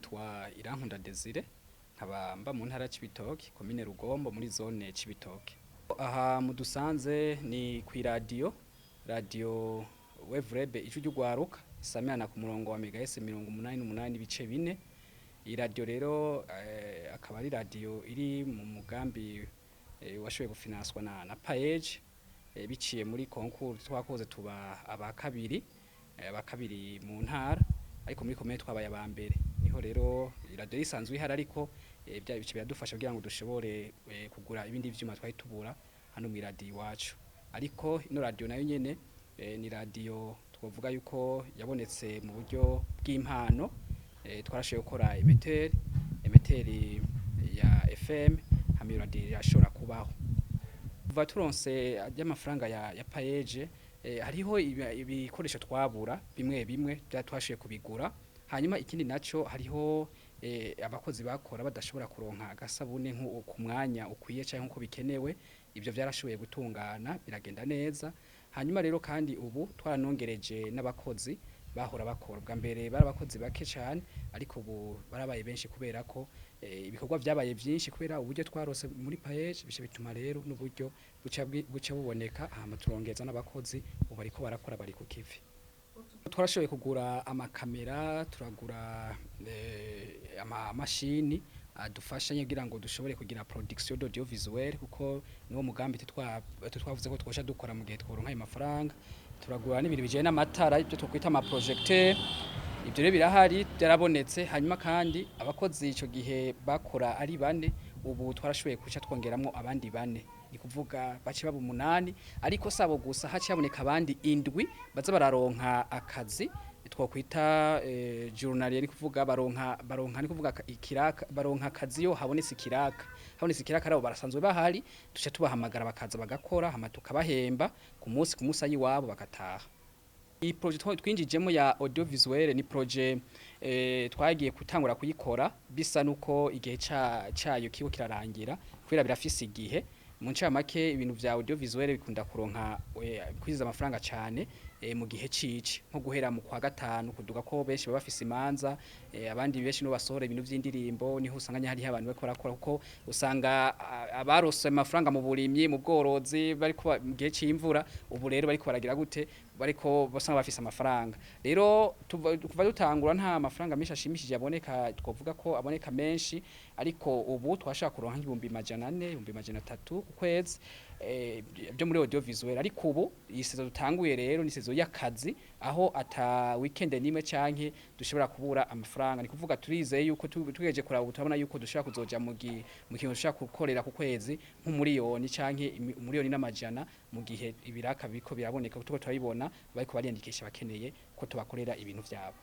Nitwa Irankunda Desire, nkaba mba mu ntara ya Cibitoke, komine Rugombo, muri zone Cibitoke. Aha mudusanze ni kw'iradiyo, radiyo Wevrebe Ijwi ry'Ugwaruka, isamirana ku murongo wa mega ese 88.4. Iyi radiyo rero akaba ari radiyo iri mu mugambi washoboye gufinanswa na PAEEJ biciye muri concours twakoze, tuba aba kabiri mu ntara, ariko muri komine twabaye aba mbere. Niho rero iradiyo isanzwe ihari, ariko bya bice biradufasha kugira ngo dushobore kugura ibindi vyuma twari tubura hano mu iradiyo iwacu. Ariko ino radiyo nayo nyene ni radiyo twovuga yuko yabonetse mu buryo bw'impano. Twarashoboye gukora émetteur ya FM, hama iyo radiyo irashobora kubaho. Kuva turonse ry'amafaranga ya PAEEJ, hariho ibikoresho twabura bimwe bimwe twashoboye kubigura. Hanyuma ikindi naco, hariho abakozi bakora badashobora kuronka agasabune nko ku mwanya ukwiye canke nkuko bikenewe. Ivyo vyarashoboye gutungana, biragenda neza. Hanyuma rero kandi ubu twaranongereje n'abakozi bahora bakora. Ubwa mbere bari abakozi bake cane, ariko ubu barabaye benshi kubera ko ibikorwa vyabaye vyinshi kubera uburyo twarose muri PAEEJ. Bice bituma rero n'uburyo buca buboneka, hama turongeza n'abakozi. Ubu bariko barakora, bari ku kivi. Twarashoboye kugura amakamera, turagura amamashini adufasha kugira ngo dushobore kugira production d'audiovisuel, kuko niwo mugambi twavuze ko twosha dukora mu gihe tworonka ayo mafaranga. Turagura n'ibintu bijanye n'amatara, ibyo twokwita ama projecteur. Ibyo rero birahari, byarabonetse. Hanyuma kandi abakozi ico gihe bakora ari bane, ubu twarashoboye kuca twongeramwo abandi bane, ni kuvuga bace baba umunani. Ariko sabo gusa, haciye haboneka abandi indwi baza bararonka akazi twokwita journalier, ni kuvuga baronka, ni kuvuga ikiraka, baronka akazi yo habonetse ikiraka. Habonetse ikiraka rabo barasanzwe bahari, duca tubahamagara bakaza bagakora, hama tukabahemba ku munsi ku munsi ayiwabo bagataha. Iyi projet twinjijemo ya audiovisuel ni projet twagiye gutangura kuyikora bisa nuko igihe cayo kibo kirarangira, kubera birafise igihe. Mu ncamake, ibintu vya audiovisuel bikunda kuronka kwiza amafaranga cane mu gihe cici, nko guhera mu kwa gatanu kuduga, ko benshi baba bafise imanza, abandi benshi no basohora ibintu vy'indirimbo. Niho usanga hariho abantu bariko barakora, kuko usanga abarose amafaranga mu burimyi, mu bworozi, bariko mu gihe c'imvura. Ubu rero bariko baragira gute? Bariko basanga bafise amafaranga. Rero kuva dutangura nta mafaranga menshi ashimishije aboneka, twovuga ko aboneka menshi, ariko ubu twashaka kuronka 400,000, 300,000 ku kwezi byo muri audiovisuel. Ariko ubu iyi saison dutanguye rero ni saison y'akazi, aho ata weekend nimwe canke dushobora kubura amafaranga. Ni kuvuga turizeye yuko tugejeje kuraba ubu, turabona yuko dushobora kuzoja mu kintu dushobora gukorera ku kwezi nk'umuriyoni canke umuriyoni n'amajana, mu gihe ibiraka biriko biraboneka, tuko turabibona bariko bariyandikisha bakeneye ko tubakorera ibintu vyabo.